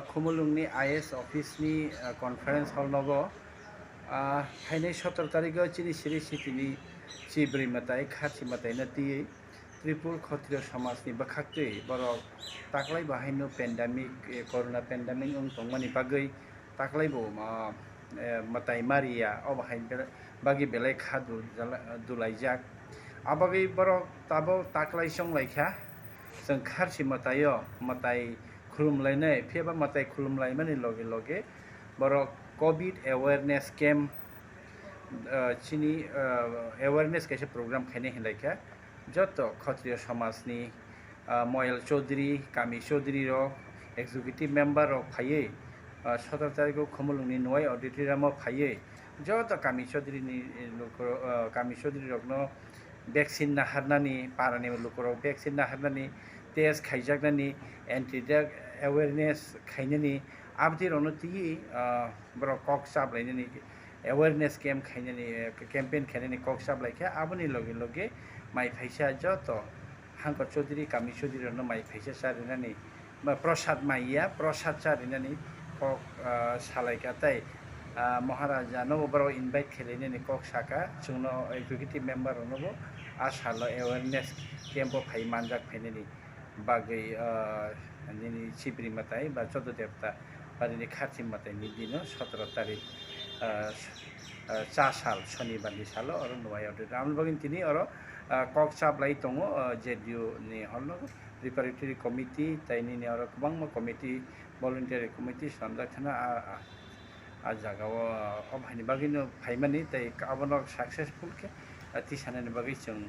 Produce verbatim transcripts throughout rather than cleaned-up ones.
Khumulwngni I S office ni, ah, conference hall nogo, ah, phainai sotoro tarikgo chini Sri City ni chibrwi mwtai, kharchi mwtaino twiwi Tripur Khotriyo somajni bwkhaktwi borok taklai bo haino pandemic, eh, corona pandemic wng tongmani bagwi taklai bo, ah, eh, mwtai mariya, obo hai bele-, bagwi belai kha dul-, jala-, dulaijak. Abagwi borok tabuk taklai chonglaikha, chwng kharchi mwtaio mwtai khulumlainai, phiya ba mwtai khulumlaimani loge loge borok covid awareness camp, ah, chini, ah, awareness kaisa program khainai hinlaikha. Joto Khotriyo somajni, ah, Moyal Chaudhary, Kami Chaudhary rok, executive member rok phaiwi, ah, sotoro tarikgo Khumulwngni Nuwai auditorium o phaiwi joto Kami Chaudhary ni, eh, lukurok, ah, Kami Chaudhary rokno vaccine naharnani, parani lukurok vaccine naharnani, test khaijaknani, anti drug awareness khainani, aboni rokno twiwi, ah, borok kok chaplainani, awareness camp khainani, eh, campaign khainani kok chaplaikha. Aboni loge loge mai phaisa joto Hangkor Chaudhary, Kami Chaudhary rokno mai phaisa charinani, ba prasad maiya, prasad charinani kok, ah, salaikha tei, ah, Maharaja nobo borok invite khailainani kok saka, chwngno executive member roknobo a salo awareness camp o phai manjak phainani bagwi, ah, nini chibrwi mwtai ba Choddo Devta barini kharchi mwtaini dino sotoro tarik, ah, ah, cha sal, Shonibar ni salo oro Nuwai auditorium. Aboni bagwi tini oro, ah, kok chaplai tongo, ah, J D U ni hall no, preparatory committee, tei nini oro kwbangma committee, voluntary committee swnamjak thana, ah, ah, ah, jagao, ah, omo haini bagwino phaimani, tei abono successful khe, ah, tisanani bagwi chwng,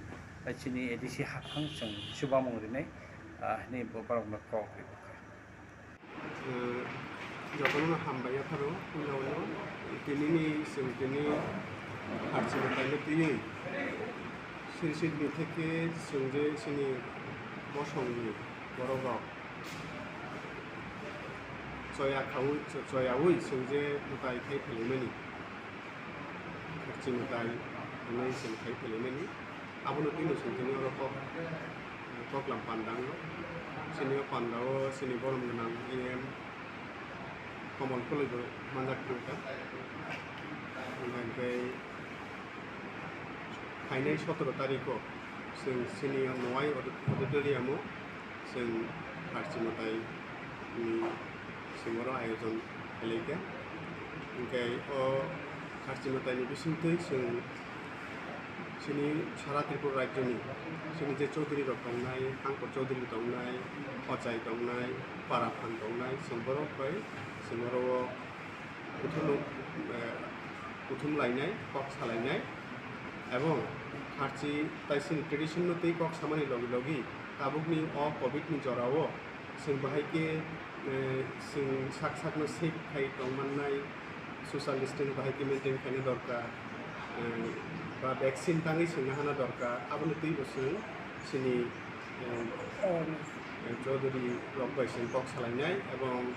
ah, chini A D C haphang chwng chubamung rinai, ah, hinwi bo borokno kok rikha. Eh, jotono hambai yapharo, puila o tinini chwng tini kharchi mwtaino twiwi, sirsidni theke chwng je chini bosongni borok rok choya khaui, choyaui chwng je mwtai khai phailaimani, kharchi mwtai hwnwi chwng khai phailaimani. Abono twino chwng tini oro kok, koklam panda wngo. Chini o panda o chini borom gwnang E M Komol Koloi bo manjak thangkha. Hwnkhai phainai sotoro tarikh o chwng chini o Nuwai auditorium o chwng kharchi mwtai ni chwng oro ayojon khailai kha. Hwnkhe o kharchi mwtai ni bisingtwi chwng chini sara Tripura rajyo ni chini je Chaudhary rok tongnai, Hangkor Chaudhary tongnai, Ochai tongnai, Para Phan tongnai, chwng borok bai chwng oro o kuthum, eh, kuthum lainai, kok salainai, ebong kharchi tai chini tradition no twi kok samani logi logi tabukni o covid ni jora o chwng bahai khe, eh, chwng sak sakno safe khai tong mannai, social distance bahai khe maintain khaina dorkar, eh, ba vaccine tangwi swngna hana dorkar, aboni twibo chwng chini, eh, eh, Chaudhary rok bai chwng kok salainai, ebong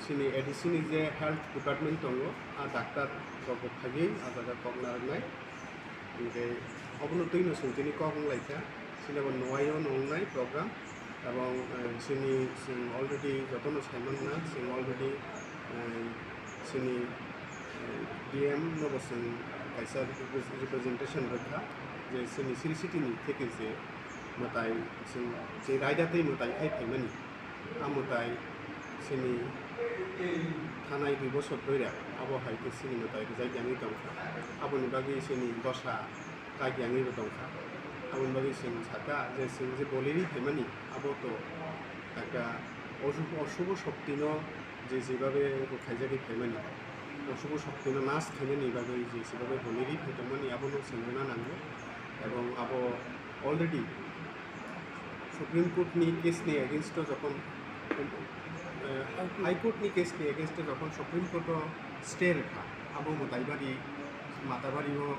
chini A D C ni je health department tongo, a doctor rok bo phaiwi a jaga kok narwknai. Hingke obono twino chwng tini kok wng lai kha, chini bo Nuwai o no wngnai program, ebong, eh, chini chwng already jotono sai manna, chwng already, eh, chini, eh, D M no bo chwng kaisa repre-, representation rwkha, je chini Sri City ni theke je mwtai chwng je raida tei mwtai khai phaimani. A mwtai chini thanai dui bosor doira, abo hai khe chini mwtai rwjak yangwi tongkha. Aboni bagwi chini dosa kak yangwibo tongkha. Aboni bagwi chwng sakha je chwng je boliri phaimani, abo to ekta osu-, osubo shoktino je jebabe khaijagwi phaimani, osubo shoktino nas khainani bagwi je jebabe boliri phai tongmani, abono chwng rwna nango. Ebong abo already Supreme Court ni case ni against o jokhon, eh, High Court ni case ni against o jokhon Supreme Court o stay rwkha, abo Mataibari, Matabari o,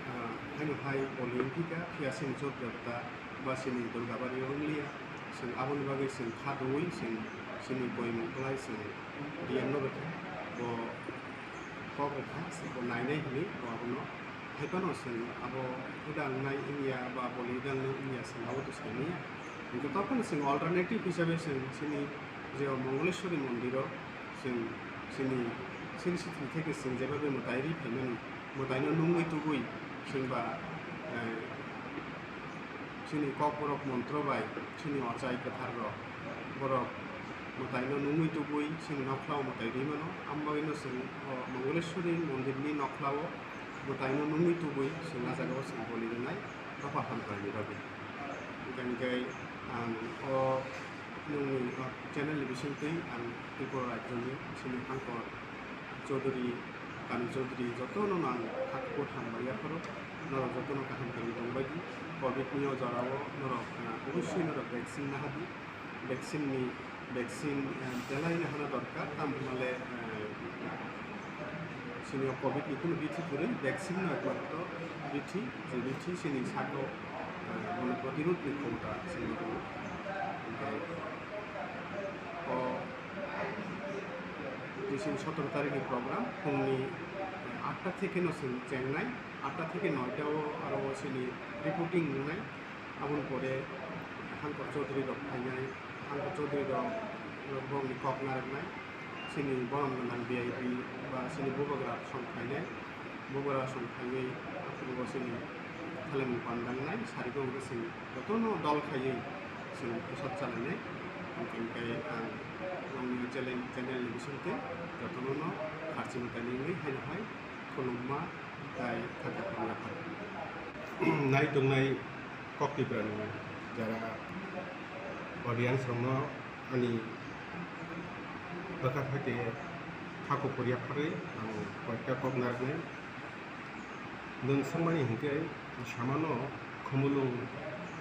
ah, haino hai boli wngkha, phiya chini Jodh Devta ba chini Durgabari o wngliya, chwng aboni bagwi chwng kha dui, chwng chini boimung kwlai chwng D M no rwkha, bo kok rwkha, bo nainai hwnwi bo abono hai phano chwng abo huda wngnai wngya ba boli huda wngnai wngya chwng abo to sai manya. Hwnkhe tei phano chwng alternative hisabe chwng chini Je o Mongoleshwari mondiro chwng chini siri sithini theke chwng jebabe mwtai ri phaimani, mwtaino nungwi tubui chwng ba, eh, chini kokborok montro bai chini ochai kwtharrok borok mwtaino nungwi tubui chini nokhlao mwtai ri mano. Amo bagwino chwng o Mongoleshwari mondirni nokhlao mwtaino nungwi tubui chwng a jagao chwng boli rwnai dopha hamkraini bagwi. Hwnkhe hwnkhe ang o nungni o channel ni bisingtwi ang Tripura rajyoni chini Hankor Chaudhary, Kanu Chaudhary jotono ang hakuk hambai yapharo, norok jotono kaham kwrwng tongbaidi. Covid ni o jorao norok, ah, obosoi norok vaccine nahadi. Vaccine ni, vaccine, eh, belai no hano dorkar, tamo hwnle, eh, chini o Covid ni kunu bithi kwrwi, vaccine no ekmatro bithi, je bithi chini sako, eh, bono protirodh ni khomota chini tongo. Hwnkhe o twi chini sotoro tarikh ni program phungni, eh, atta theke no chwng chengnai, atta theke noita o aro o chini reporting wngnai. Aboni pore Hankor Chaudhary rok phainai, Hankor Chaudhary rok borokni kok narwknai, chini borom gwnang V I P ba chini bubagra song phainai, bubagra song phaiwi aphuru bo chini thalemung pandangnai, sarigo hwnkhe chwng jotono dol khaiwi chwng bwsat chalainai. Hwnkhe ang nongni channel, channel ni bisingtwi jotono no kharchi mwtaini wngwi haino hai khulumma. Tei kha kha kha kha. Nai tongnai kok Tiprani jara audience rokno ani bwkha phaite hakuk kwrwi yapharwi ang koita kok narwknai. Nwng swngmani hinkhe samano Khumulwng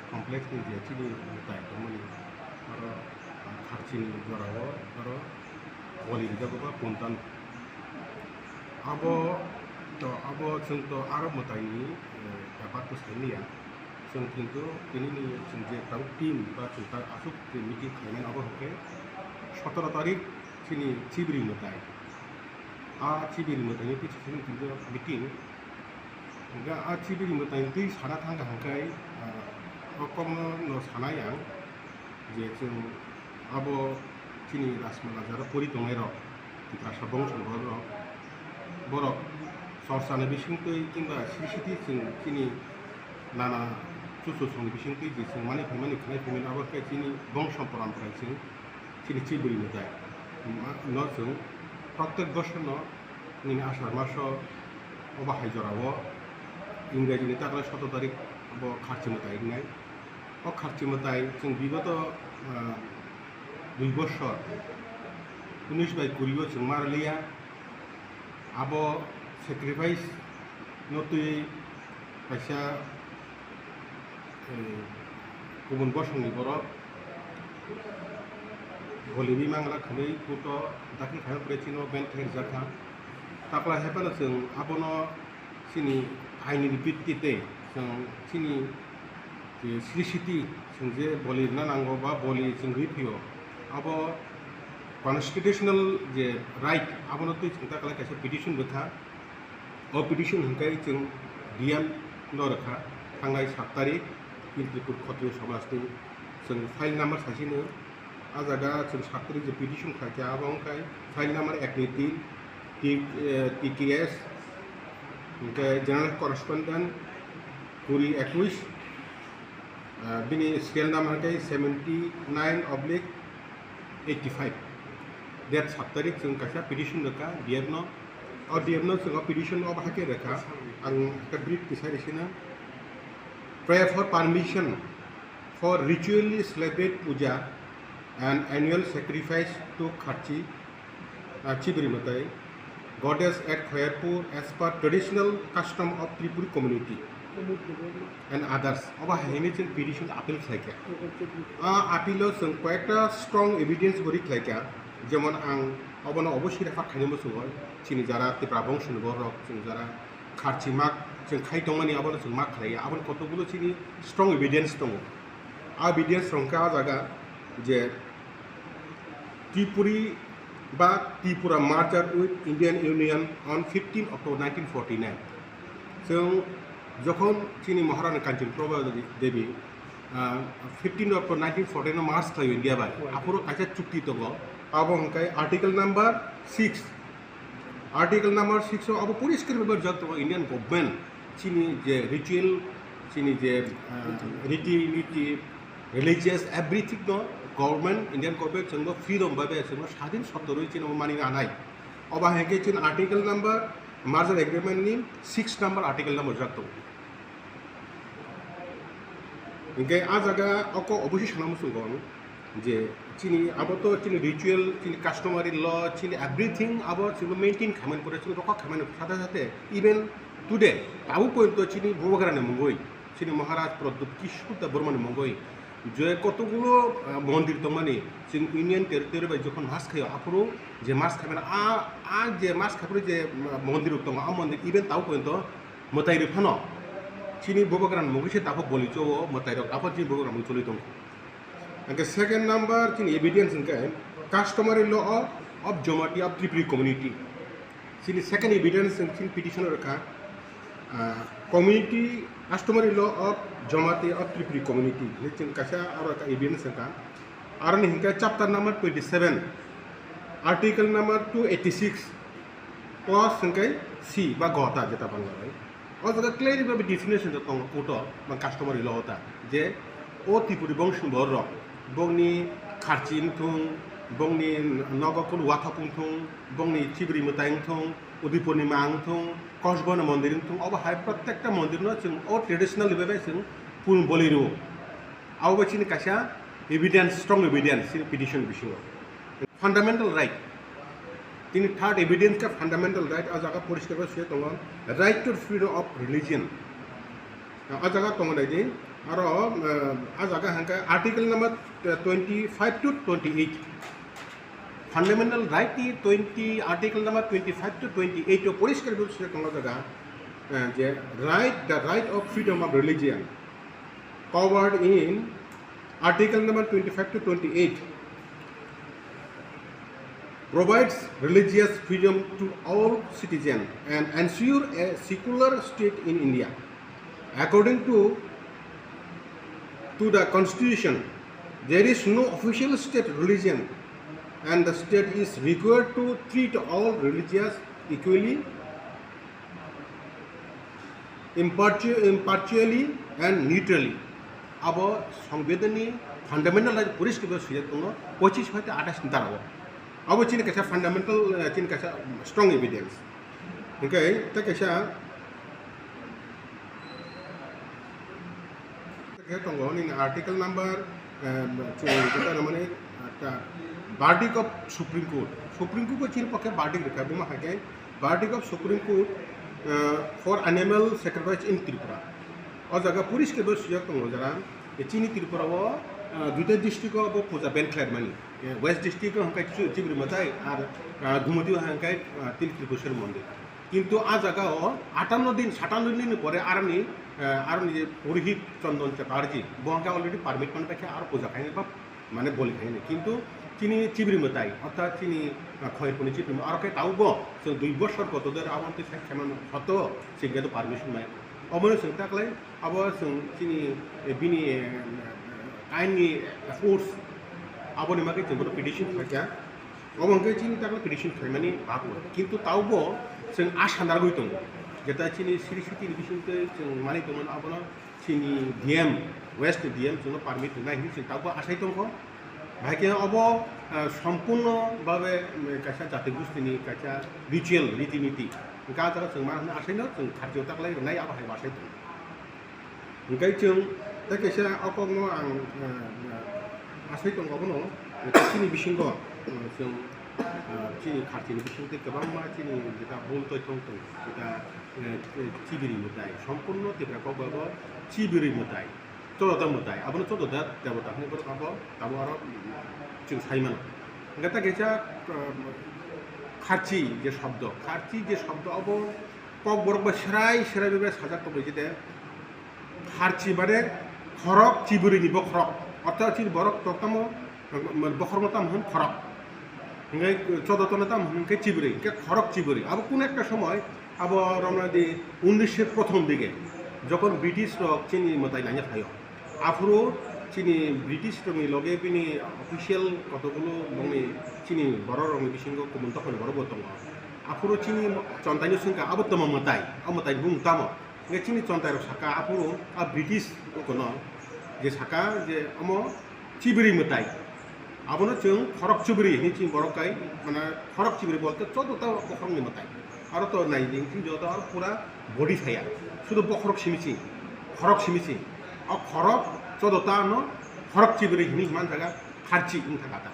complex ni je chini tai tongmani oro kharchini jorao oro boli rijak ba puntan. Abo to, abo chwng to aro mwtaini, eh, bepar to saimanya. Chwng kintu tinini chwng je tabuk team ba chwng ta aswk je meeting khlaimani abo hwnkhe sotoro tarik chini chibri mwtai. A chibri mwtaini twi chwng kintu meeting. Hwnkhe a chibri mwtaini twi sana thangkha hwnkhe, ah, o kokno no sanai ang. Je chwng abo chini Rajmala jara pori tongnairok, Tiprasa bongso borok, borok chorchani bisingtwi kimba siri siti chwng chini nana chuchusongni bisingtwi je chwng mani phaimani khwnai phaimani abo khe chini bongso porampara chwng chini chibri mwtai. Ma-, no chwng protek bosorno nini Asar maso obo hai jorao Ingrajini takle sotoro tarik bo kharchi mwtai wngnai. O kharchi mwtai chwng bigoto, ah, dui bosor, unis bai kuri o chwng ma rwliya. Abo sacrifice no twi kaisa, eh, kubun bosongni borok boliwi mangla khwnwi kuto dakti khayo pore chino ben khe rijak kha. Takla hephano chwng abono chini phaini bitti tei chwng chini je sri siti chwng je boli rwna nango ba boli chwng rwi phio, abo constitutional je right abono twi chwng ta kwlai kaisa petition bwkha. O petition hwnkhe chwng D M no rwkha thangnai sat tarik Tripur Khotriyo Samajni chwng file number saisino. A jaga chwng sat tarik je petition khlaikha, abo wngkha file number ek ni tin, T, eh, T K S, hwnkhe General Correspondent kuri ekush, ah, bini serial number hwnkhe seventy nine oblique eighty five. Date sat tarik chwng kaisa petition rwkha D M no. O D M no chwng o petition o bahai khe rwkha. Ang khe brief tisai rwsino. Pray for permission for ritually celebrate puja and annual sacrifice to Kharchi, uh, Chibri Mwtai, goddess at Khoyarpur as per traditional custom of Tripuri community and others. Obo hai hwnwi chwng petition appeal khlaikha. A appeal o chwng koyekta strong evidence bo ri khlaikha, jemon ang obono obosai refer khainai muchungo, chini jara Tipra bongso ni borok, chwng jara Kharchi mak chwng khai tongmani abono chwng mak khlaiya, aboni kotokgulo chini strong evidence tongo. A evidence rok khe a jaga je Tripuri ba Tripura merger with Indian Union on fifteen October nineteen forty nine. Chwng jokhon chini Maharani Kanchan Prabha Devi ah, fifteen of nineteen fourteen o march khlaio India bai. Aphuru kaisa chukti tongo. Abo hwnkhe article number six. Article number six o abo poriskar bhabe berjak tongo Indian government chini je ritual, chini je, ah, riti niti, religious, everything no government, Indian government chwngno freedom bhabe chwngno sadin sottorwi chini mani nanai. Obo hai khe chini article number, merger agreement ni six number article number jak tongo. Hinkhe a jaga oko obviously sana muchungo ang je chini abo to chini ritual, chini customary law, chini everything abo chini maintain khaimani pore chini rokha khaimani sathe sathe even today abo porjonto chini Bubagrani mungwi, chini Maharaj Pradyut Kishore Debbarmani mungwi je kotogulo, ah, mondir tongmani chini Union Territory bai jokhon mas khaio aphuru je mas khaimani a, a je mas khaipuru je, ah, mondir rok tongo a mondir even abo porjonto mwtai rok phano chini Bubagrani mungwi se tabuk boli cho o mwtai rok tabuk chini Bubagrani mungwi choli tongo. Hwnkhe second number chini evidence hwnkhe customary law of, of Jamatia of Tripuri community. Chini second evidence chini petition o rwkha, ah, community, customary law of Jamatia of Tripuri community. Hwnwi chwng kaisa aro ekta evidence rwkha. Aroni hwnkhe chapter number twenty seven, article number two eighty six, clause hwnkhe C ba gota jeta bangla bai. O jaga clearly bhabe definition rok tongo court o, ba customary law o ta, je o Tripuri bongsi borok, bongni kharchi wngthung, bongni nogo kunu wathok wngthung, bongni chibri mwtai wngthung, Udipurnima wngthung, Kosboni mondir wngthung, obo hai protekta mondir no chwng o traditional ni bai bai chwng pun boli rwo. Abo bai chini kaisa evidence, strong evidence chini petition bisingo. Fundamental right. Tini third evidence khe fundamental right, a jaga poriskar khe swi tongo, right to freedom of religion. A jaga tongo nai di, aro, eh, a jaga hwnkhe article number twenty five to twenty eight. Fundamental right ni twenty, article number twenty five to twenty eight o poriskar khe swi tongo jaga, eh, je right, the right of freedom of religion covered in Article number twenty-five to twenty-eight provides religious freedom to all citizens and ensure a secular state in India. According to, to the Constitution, there is no official state religion and the state is required to treat all religious equally, impartial, impartially and neutrally. Abo Songbidanni fundamental right poriskar khe swijak tongo, pochis hoite atais ni dara o. Abo chini kaisa fundamental, eh, chini kaisa strong evidence. Hwnkhe tei kaisa Khe tongo nini article number, eh, chwng jeta mane, ah, ta, verdict of Supreme Court. Supreme Court bo chini pokhe verdict rwkha, buma hai khe verdict of Supreme Court, eh, for animal sacrifice in Tripura. O jaga poriskar bo swijak tongo jara, eh, chini Tripura o, eh, duita district o bo puja ban khlaimani. Eh, West district o hwnkhe Chibri Mwtai ar, ah, Gumoti o hwnkhe, ah, Tili Tripureshwar mondir. Kintu a jaga o atanno din, satanno din ni pore aroni, eh, aroni je Purohit Chandan Chatterjee, bo hwnkhe already permit mani paikha aro puja khainai ba mane boli khainai. Kintu chini Chibri Mwtai, orthat chini, eh, Khoirpuni Chibri Mwtai, aro khe tabukbo chwng dui bosor goto dori abo twi sai khaimano hoto chwng khe permission mai. Omono chwng taklai abo chwng chini, eh, bini, eh, ain ni force aboni bagwi chwng bono petition khaikha. Obo hwnkhe chini takle petition khaimani babu. Kintu tabukbo chwng asa narwgwi tongo. Jeta chini Sri Siti ni bisingtwi chwng manwi tongmani abono chini D M, West ni D M chwngno permit rwnai hinwi chwng tabukbo asai tongkho. Bahai khe obo, ah, sompurno babe, mm, kaisa jati gustini kaisa ritual, riti niti. Hwnkhe ah jaga chwng ma hwnwi asaino chwng kharchio taklai rwnai abo hai bo asai tongo. Hwnkhe chwng tei kaisa o kokno ang, eh, asai tongo abono, chini bisingo, eh, chwng, eh, chini kharchini bisingtwi kwbangma chini jeta bul toithong tongo, jeta, eh, Chibiri mwtai, sompurno Tipra kokbago Chibiri mwtai, Chodota mwtai, abono Chodota debota hwnwi borok abo tabuk aro chwng sai mano. Hwnkhe tei kaisa, eh, kharchi je shobdo, kharchi je shobdo abo kokborok bai serai serai bai sajak tongbai jete, Kharchi mane khorok chibwrwini bokhorok, ortho chini borok tongtamo, bokhorokno tamo hwn khorok. Hingke Chodotano tamo hwn khe chibwrwi, hingke khorok chibwrwi. Abo kuno ekta somoy, abo romnadi unnisho prothom dige, jokhon British rok chini mwtai naina phaio, Aphuru chini British rokni loge bini official kotokgulo bongni chini borok rokni bisingo kumun dophani borok bo tongo. Aphuru chini chontaino swngkha abo tamo mwtai, o mwtai bung tamo? Hingke chini chontai rok saka aphuru a British kono je saka je omo chibiri mwtai. Abono chwng khorok chibiri hinwi chini borok kai, mane khorok chibiri bolte choddo ta bokhorokni mwtai. Aro to nai di, chini joto aro pura body thaya. Sudu bokhorok simi chini, khorok simi chini. O khorok choddo ta no khorok chibiri hinwi man jaga kharchi wng thaka ta.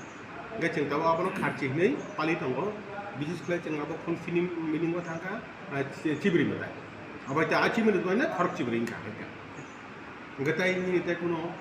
Hingke chwng tabuk abono kharchi hinwi pali tongo. Bises khlai chwng abo full meaning, meaning o thangkha, ah, chi-, chibiri mwtai. Abai ta a chibiri mwtai khorok chibiri wngkha. Hingke tai nini tai kuno